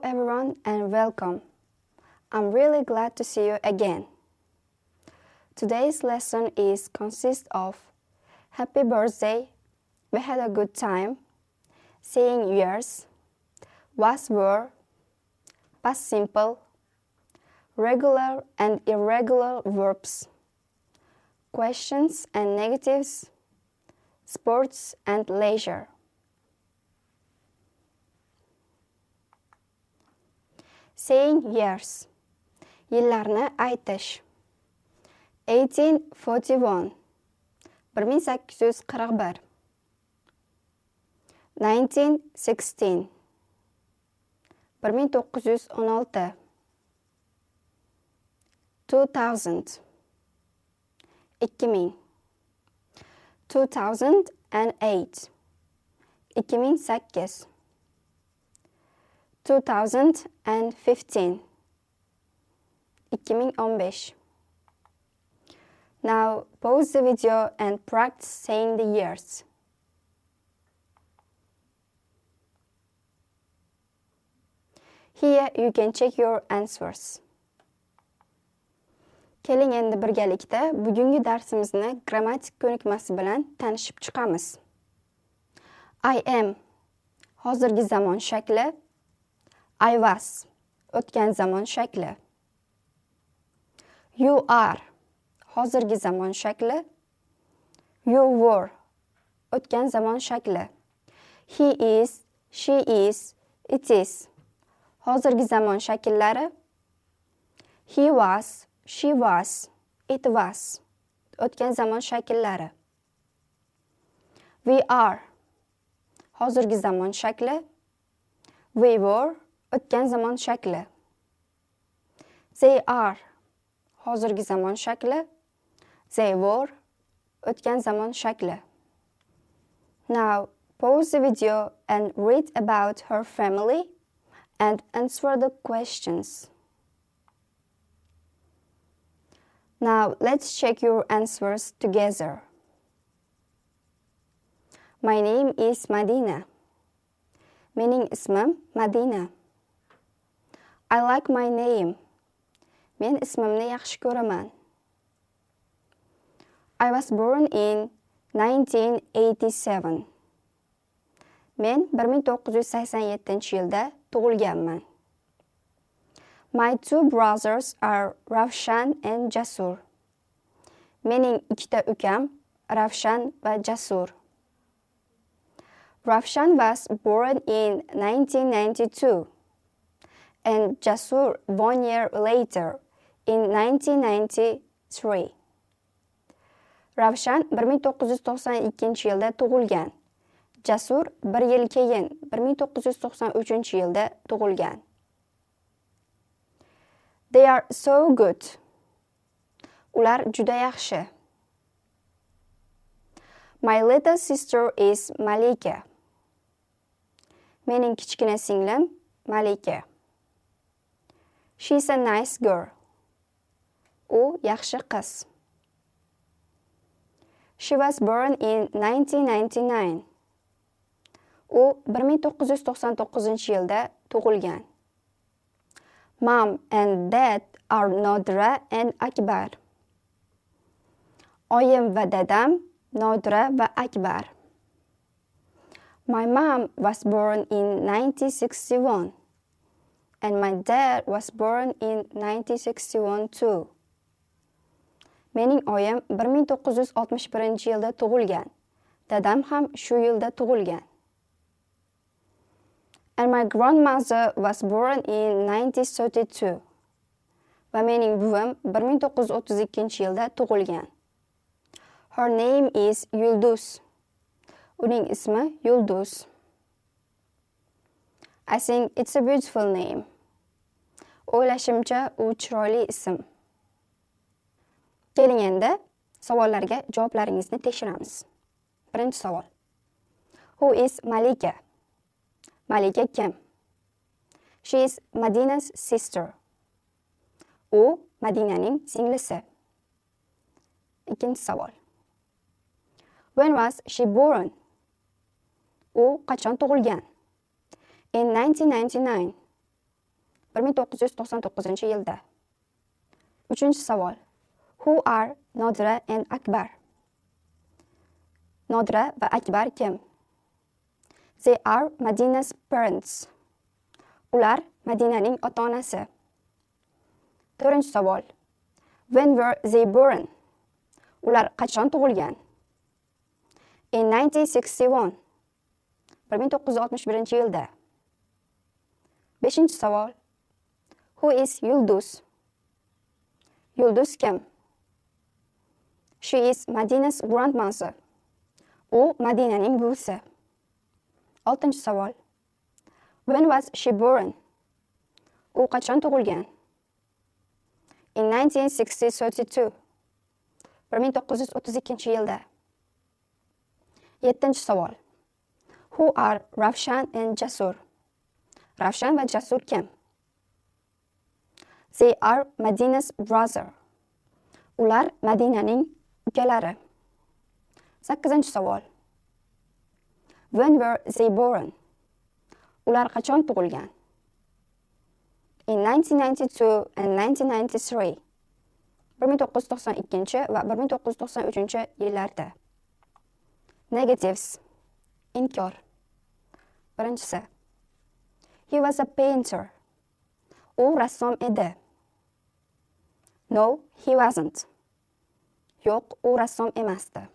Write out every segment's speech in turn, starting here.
Hello everyone and welcome. I'm really glad to see you again. Today's lesson consists of happy birthday, we had a good time, saying years, was were, past simple, regular and irregular verbs, questions and negatives, sports and leisure. Saying years, yillarni aytish. 1841, 1841. 1916, 1916. 2000, 2000. 2008, 2008. 2015, 2015. Now pause the video and practice saying the years. Here you can check your answers. Keling endi birgalikda bugungi darsimizni grammatik ko'nikmasi bilan tanishib chiqamiz. I am hozirgi zamon shakli, I was o'tgan zamon shakli. You are hozirgi zamon shakli, you were o'tgan zamon shakli. He is, she is, it is hozirgi zamon shakllari. He was, she was, it was o'tgan zamon shakllari. We are hozirgi zamon shakli, we were o'tgan zamon shakli. They are hozirgi zamon shakli, they were o'tgan zamon shakli. Now pause the video and read about her family and answer the questions. Now let's check your answers together. My name is Madina. Mening ismim Madina. I like my name. Men ismimni yaxshi ko'raman. I was born in 1987. Men 1987-yilda tug'ilganman. My two brothers are Ravshan and Jasur. Mening ikkita ukam Ravshan va Jasur. Ravshan was born in 1992 and Jasur 1 year later in 1993. Ravshan 1992-yilda tug'ilgan. Jasur 1 yil keyin 1993-yilda tug'ilgan. They are so good. Ular juda yaxshi. My little sister is Malika. Mening kichkina singlim Malika. She's a nice girl. U yaxshi qiz. She was born in 1999. U 1999-yilda tug'ilgan. Mom and dad are Nodira and Akbar. Oyim va dadam Nodira va Akbar. My mom was born in 1961 and my dad was born in 1961 too. Mening oyim 1961-yilda tug'ilgan. Dadam ham shu yilda tug'ilgan. And my grandmother was born in 1932. Va mening buvim 1932-yilda tug'ilgan. Her name is Yulduz. Uning ismi Yulduz. I think it's a beautiful name. O'ylashimcha u chiroyli ism. Keling endi savollarga javoblaringizni tekshiramiz. Birinchi savol. Who is Malika? Malika kim? She is Madina's sister. U Madinaning singlisi. Ikkinchi savol. When was she born? U qachon tug'ilgan? In 1999. 1999-yilda. 3-savol. Who are Nodira and Akbar? Nodira va Akbar kim? They are Madina's parents. Ular Madinaning ota-onasi. 4-savol. When were they born? Ular qachon tug'ilgan? In 1961. 1961-yilda. 5-savol. Who is Yulduz? Yulduz kim? She is Madina's grandmother. U Madinaning buvisi. 6-savol. When was she born? U qachon tug'ilgan? In 1932. 1932-yilda. 7-savol. Who are Ravshan and Jasur? Ravshan va Jasur kim? They are Madina's brother. Ular Madinaning ukalari. 8-savol. When were they born? Ular qachon tug'ilgan? In 1992 and 1993. 1992 va 1993-yillarda. Negatives. Inkor. Birinchisi. He was a painter. U rassom edi. No, he wasn't. Yo'q, u rassom emasdi.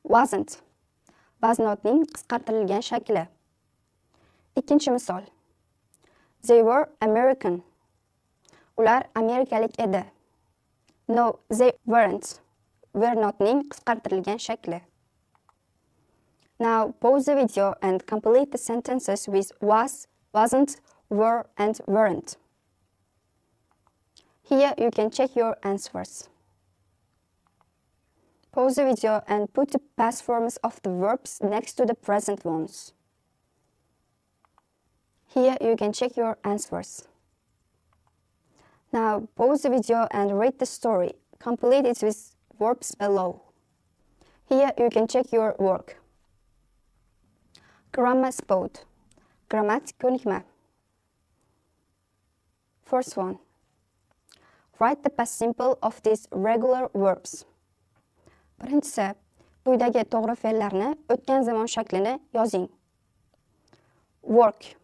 Wasn't. Was notning qisqartirilgan shakli. Ikkinchi misol. They were American. Ular amerikalik edi. No, they weren't. Were notning qisqartirilgan shakli. Now pause the video and complete the sentences with was, wasn't, were, and weren't. Here you can check your answers. Pause the video and put the past forms of the verbs next to the present ones. Here you can check your answers. Now pause the video and read the story. Complete it with verbs below. Here you can check your work. Grammar spot. Grammatik ko'nikma. First one. Write the past simple of these regular verbs. Birinchisi, quyidagi to'g'ri fe'llarni o'tgan zamon shaklini yozing. Work,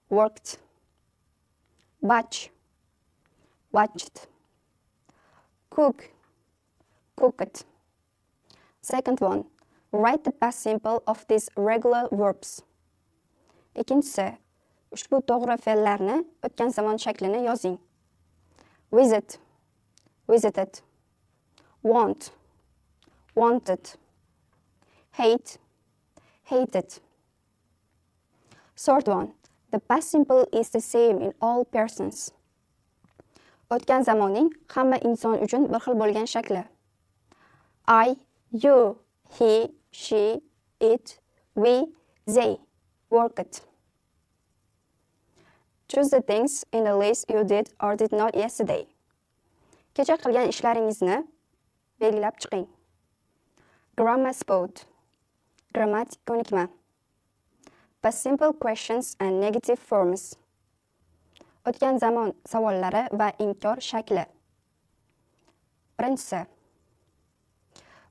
worked. Watch, watched. Cook, cooked. Second one. Write the past simple of these regular verbs. Ikkinchisi, ushbu to'g'ri fe'llarni o'tgan zamon shaklini yozing. Visit, visited. Want, wanted. Hate, hated. Third one. The past simple is the same in all persons. O'tgan zamonning hamma inson uchun bir xil bo'lgan shakli. I, you, he, she, it, we, they worked. Choose the things in the list you did or did not yesterday. Kecha qilgan ishlaringizni belgilab chiqing. Grammar spot. Grammatik ko'nikma. Past simple questions and negative forms. O'tgan zamon savollari va inkor shakli. Birinchisi.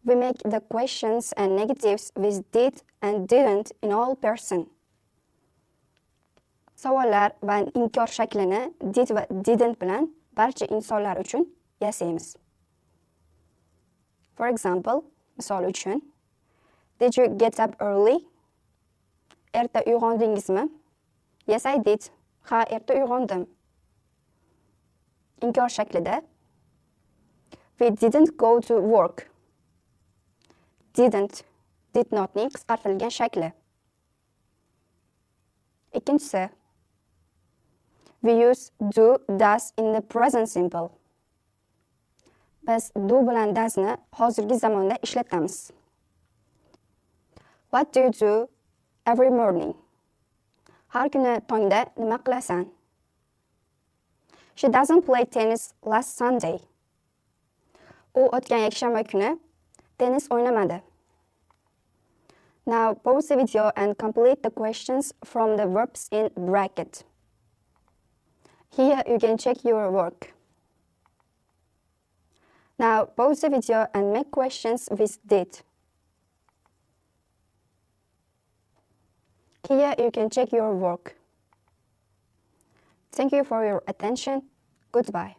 We make the questions and negatives with did and didn't in all person. Savollar va inkor shaklini did va didn't bilan barcha insonlar uchun yasaymiz. For example, misol uchun, did you get up early? Erta uyg'ondingizmi? Yes, I did. Ha, erta uyg'ondim. Inkor shaklida, we didn't go to work. Didn't, did notning qisqartirilgan shakli. Ikkinchisi, we use do, does in the present simple. Biz do bilan doesni hozirgi zamonda ishlatamiz. What do you do every morning? Har kuni tongda nima qilasan? She doesn't play tennis last Sunday. U o'tgan yakshanba kuni tennis o'ynamadi. Now pause the video and complete the questions from the verbs in bracket. Here you can check your work. Now pause the video and make questions with date. Here you can check your work. Thank you for your attention. Goodbye.